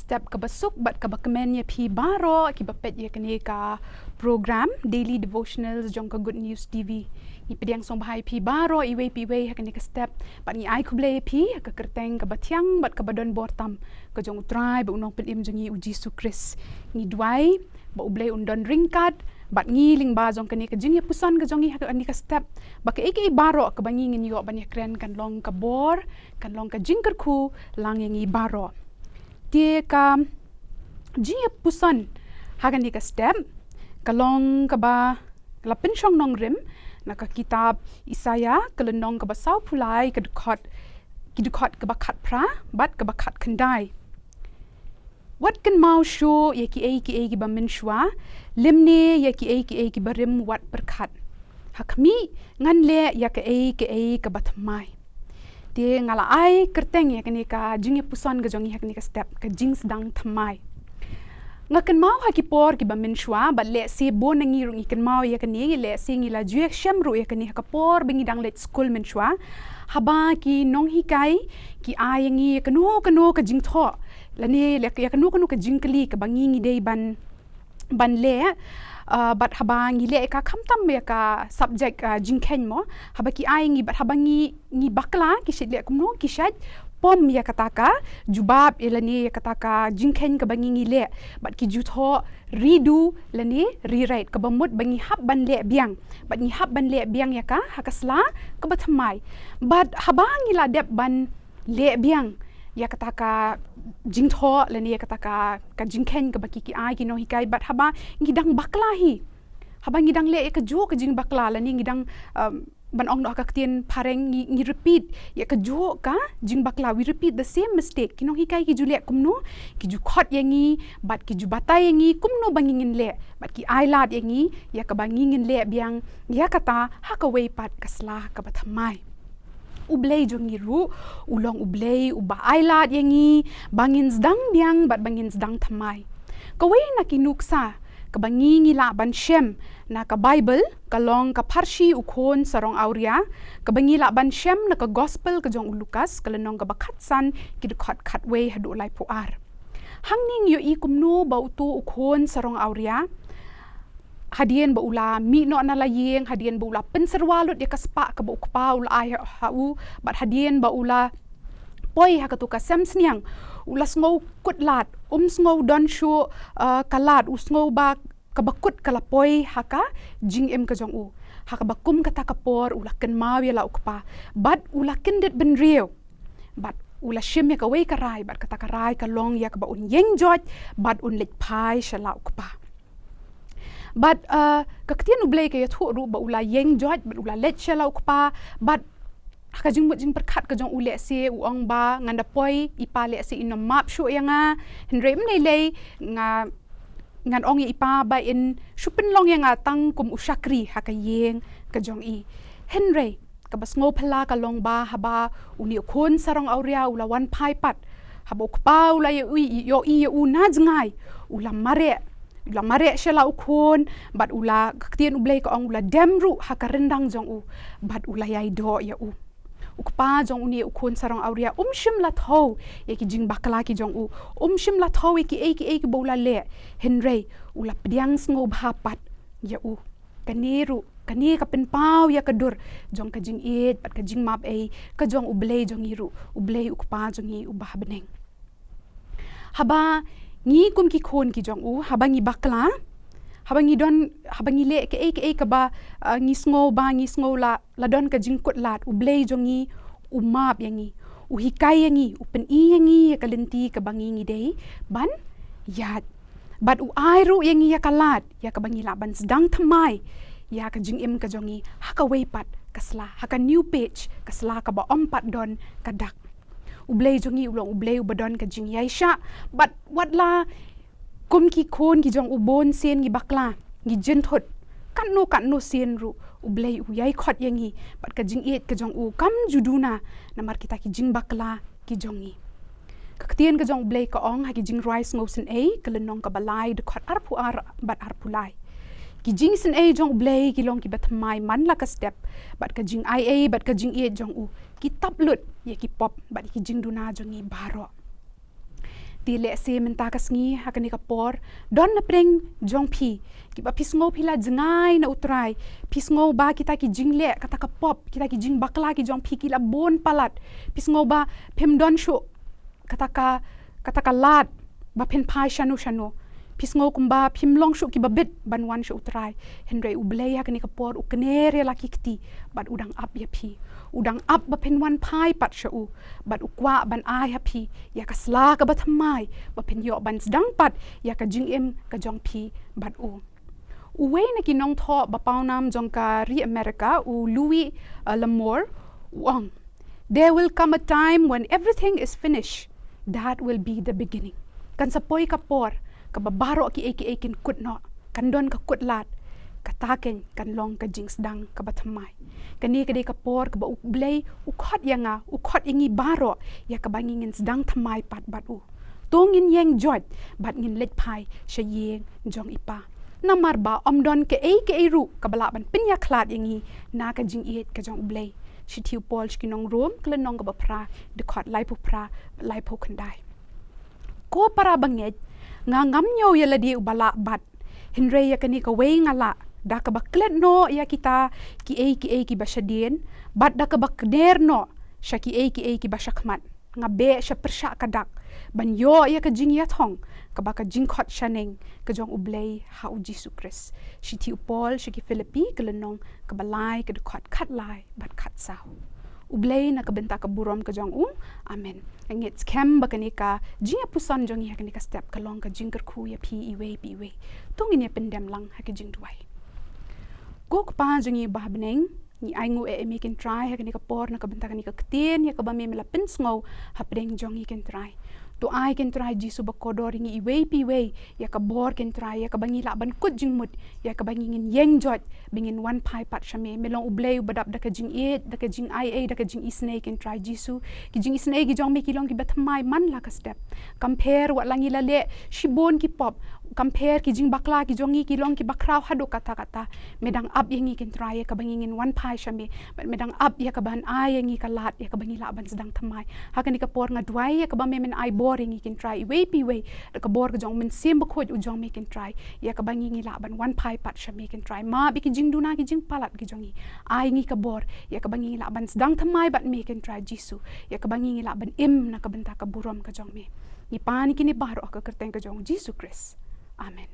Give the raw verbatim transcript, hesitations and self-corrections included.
step kaba suk bad kaba kmen ïa phi baroh kiba peit ïa kane ka program Daily Devotional jong ka Good News T V. Ngi pdiang sngewbha ïa phi baroh iwei pa iwei ha kane ka step bad ngi ai khublei ïa phi ha ka kyrteng kaba thiang bad kaba don bor tam ka jong U Trai bad U Nongpynim jong ngi U Jisu Khrist. Ngi duwai ba U Blei un don ryngkat bad ngi lyngba jong kane ka jingïapuson ka jong ngi ha kane ka step, ba kaei kaei baroh kaba ngi ngin ïoh ban ïakren kan long ka bor, kan long ka jingkyrkhu lang ïa ngi baroh. Te ka jingïapuson ha kane ka step ka long kaba la pynshong nongrim na ka kitab Isaïah ka lynnong kaba sawphew lai, ka dkhot, ki dkhot kaba khatphra bad kaba khatkhyndai. Wat kynmaw shuh ïa kiei kiei kiba mynshuwa, lymne ïa kiei kiei kiba rim wat pyrkhat. Ha khmih, ngan leh ïa kaei kaei kaba thymmai. Te nga la ai kyrteng ïa kane ka jingïapuson ka jong ngi ha kane ka step, ka jingsdang thymmai. Nga kynmaw ha ki por kiba mynshuwa, bad lehse bun na ngi ruh ngi kynmaw ïa kane, lehse ngi la ju ïashem ruh ïa kane ha ka por ba ngi dang leit skul mynshuwa. Haba ki nonghikai ki ai ïa ngi ïa kano kano ka jingthoh, lane ïa kano kano ka jingkylli kaba ngi ngi dei ban, ban leh, ah, bad haba ngi leh ïa ka, khamtam ïa ka subject, ah, jingkheiñ mo, haba ki ai ïa ngi bad haba ngi, ngi bakla, ki shait leh kumno, ki shait pom ïa kata ka jubab, ïa lane ïa kata ka jingkheiñ kaba ngi ngi leh, bad ki ju thoh redo lane rewrite, kaba mut ba ngi hap ban leh biang, bad ngi hap ban leh biang ïa ka ha ka sla kaba thymmai. Bad haba ngi la dep ban leh biang ïa kata ka jingthoh lane ïa kata ka, ka jingkheiñ kaba ki, ki ai ki nonghikai, bad haba ngi dang bakla hi, haba ngi dang leh ïa kajuh ka jingbakla lane ngi dang, um, ban ong noh ha ka ktien phareng, ngi, ngi repeat ïa kajuh ka jingbakla, we repeat the same mistake. Ki nonghikai ki ju leh kumno, ki ju khot ïa ngi bad ki ju batai ïa ngi kumno ba ngi ngin leh, bad ki ai lad ïa ngi ïa kaba ngi ngin leh biang ïa kata ha kawei pat ka sla kaba thymmai. U Blei jong ngi ruh u long U Blei uba ai lad ïa ngi ba ngin sdang biang bad ba ngin sdang thymmai. Kawei na ki nuksa kaba ngi ngi lah ban shem na ka Baibl ka long ka pharshi U Khun Sarong Awria, kaba ngi lah ban shem na ka Gospel ka jong u Lukas ka lynnong kaba khatsan, ki dkhot khatwei haduh laiphew ar. Hangne ngi ïohi kumno ba uto U Khun Sarong Awria, hadien ba u la mih noh na la ïing, hadien ba u la pynsyrwa lut ïa ka spah kaba u kpa u la ai ha, ha u, bad hadien ba u la poi ha kato ka sem sniang, u la sngew kut lad, um sngew don shuh, uh, ka lad, u sngew ba kaba kut ka la poi ha ka jingim ka jong u. Ha kaba kum kata ka por u la kynmaw ïa la u kpa, bad u la kyndit bynriew, bad u la shim ïa kawei ka rai, bad kata ka rai ka long ïa kaba un ïeng joit bad un leit phai sha la u kpa. Bad, uh, ka ktien U Blei ka ïathuh ruh ba u la ïeng joit bad u la leit sha la u kpa, bad ha ka jingmut jingpyrkhat ka jong u lehse u ong ba ngan da poi, i pa lehse in ym map shuh ïa nga, hynrei ym lei lei, nga, ngan ong ïa i pa ba in shu pynlong ïa nga tang kum u shakri ha ka ïing ka jong i. Hynrei kaba sngewphylla ka long ba haba une U Khun Sarong Awria u la wan phai pat, haba u kpa u la ïohi, ïohi ïa u na jngai, u la mareh, u la mareh sha la u khun, bad u la, ka ktien U Blei ka ong u la dem ruh ha ka ryndang jong u, bad u la ïai doh ïa u. U kpa jong une U Khun Sarong Awria um shym la thew ïa ki jingbakla ki jong u, um shym la thew ïa kiei kiei kiba u la leh, hynrei u la pdiang sngewbha pat ïa u. Kane ruh, kane ka pynpaw ïa ka dur jong ka jingïeit bad ka jingmap ei ka jong U Blei jong ngi ruh, U Blei u Kpa jong ngi uba ha bneng. Haba ngi kum ki khun ki jong u, haba ngi bakla, haba ngi don, haba ngi leh kaei kaei kaba, uh, ngi sngew ba, ngi sngew la, la don ka jingkut lad, U Blei jong ngi u map ïa ngi, u hikai ïa ngi, u pyni ïa ngi ïa ka lynti kaba ngi ngi dei ban ïaid. Bad u ai ruh ïa ngi ïa ka lad ïa kaba ngi lah ban sdang thymmai ïa ka jingim ka jong ngi ha kawei pat ka sla, ha ka new page, ka sla kaba ym pat don ka dak. U Blei jong ngi u long U Blei uba don ka jingïaishah, bad wat la kum ki khun ki jong u bun sien ngi bakla, ngi jynthut, katno katno sien ruh U Blei u ïai khot ïa ngi, bad ka jingïeit ka jong u kam ju duna namar kita ki jingbakla ki jong ngi. Ka ktien ka jong U Blei ka ong ha ki Jingrwai Sngewsynei ka lynnong kaba lai, dkhot arphew ar bad arphew lai: Ki jingsynei jong U Blei ki long kiba thymmai man la ka step, bad ka jingaiei bad ka jingïeit jong u ki tap lut ïa ki pop bad ïa ki jingduna jong ngi baroh. Te lehse mynta ka sngi ha kane ka por don na pdeng jong phi kiba phi sngew phi la jngai na U Trai, phi sngew ba kita ki jingleh kata ka pop, kita ki jingbakla ki jong phi ki la bun palat, phi sngew ba phim don shuh kata ka, kata ka lad ba phin phai shano shano. Phi sngew kumba phim long shuh kiba bit ban wan sha U Trai. Hynrei U Blei ha kane ka por u kner ïa la ki kti bad u dang ap ïa phi. U dang ap ba phin wan phai pat sha u bad u kwah ban ai ha phi ïa ka sla kaba thymmai ba phin ïoh ban sdang pat ïa ka jingim ka jong phi bad u. Uwei na ki nongthoh ba pawnam jong ka ri America, u Louis, uh, L'Amour, u ong, "There will come a time when everything is finished. That will be the beginning." Kan sa poi ka por kaba baroh kiei kiei kin kut noh, kan don ka kut lad. Kata kein kan long ka jingsdang kaba thymmai. Kane ka dei ka por kaba U Blei u khot ïa nga, u khot ïa ngi baroh ïa kaba ngi ngin sdang thymmai pat bad u. To ngin ïeng joit bad ngin leit phai sha ïing jong i Pa. Namar ba ym don kaei kaei ruh kaba lah ban pynïakhlad ïa ngi na ka jingïeit ka jong U Blei. Shithi u Paul sha ki nong Rom, ka lynnong kaba phra, dkhot laiphew phra, laiphew khyndai. Ko para bangeit, nga ngam ñiew ïa lade uba lah bat, hynrei ïa kane kawei nga lah, da kaba klet noh ïa kita kiei kiei kiba shadien bad da kaba kner noh sha kiei kiei kiba shakhmat. Nga beh sha pyrshah ka dak ban ïoh ïa ka jingïathong kaba ka jingkhot shaneng ka jong U Blei ha U Jisu Khrist. Shithi u Paul sha ki Philippi, ka lynnong kaba lai, ka dkhot khatlai bad khatsaw. U Blei na ka bynta ka burom ka jong u. Amen. Nga ngeit skhem ba kane ka jingïapuson jong ngi ha kane ka step ka long ka jingkyrkhu ïa phi iwei pa iwei. To ngin ïa pyndem lang ha ka jingduwai. Ko Kpa jong ngi ba ha bneng, ngi ainguh ïa me Kynrad ha kane ka por na ka bynta kane ka ktien ïa kaba me me la pynsngew hapdeng jong ngi Kynrad. To ai Kynrad Jisu ba kordor ïa ngi iwei pa iwei ïa ka bor Kynrad ïa kaba ngi lah ban kut jingmut, ïa kaba ngi ngin ïeng joit ba ngin wan phai pat sha me. Me long U Blei uba dap da ka jingïeit, da ka jingaiei, da ka jingisynei Kynrad Jisu. Ki jingisynei ki jong me ki long kiba thymmai man la ka step. Compare wat la ngi la leh shibun ki pop, compare ki jingbakla ki jong ngi ki long kiba khraw haduh katta katta. Me dang ap ïa ngi Kynrad ïa kaba ngi ngin wan phai sha me. Bad me dang ap ïa kaban ai ïa ngi ka lad ïa kaba ngi lah ban sdang thymmai. Ha kane ka por nga duwai ïa kaba me men ai bor ïa ngi Kynrad iwei pa iwei da ka bor ka jong u Mynsiem Bakhuid u jong me Kynrad ïa kaba ngi ngi lah ban wan phai pat sha me Kynrad. Map ïa ki jingduna ki jingpalat ki jong ngi. Ai ngi ka bor ïa kaba ngi ngi lah ban sdang thymmai bad me Kynrad Jisu, ïa kaba ngi ngi lah ban im na ka bynta ka burom ka jong me. Ngi pan ïa kine baroh ha ka kyrteng ka jong U Jisu Khrist. Amen.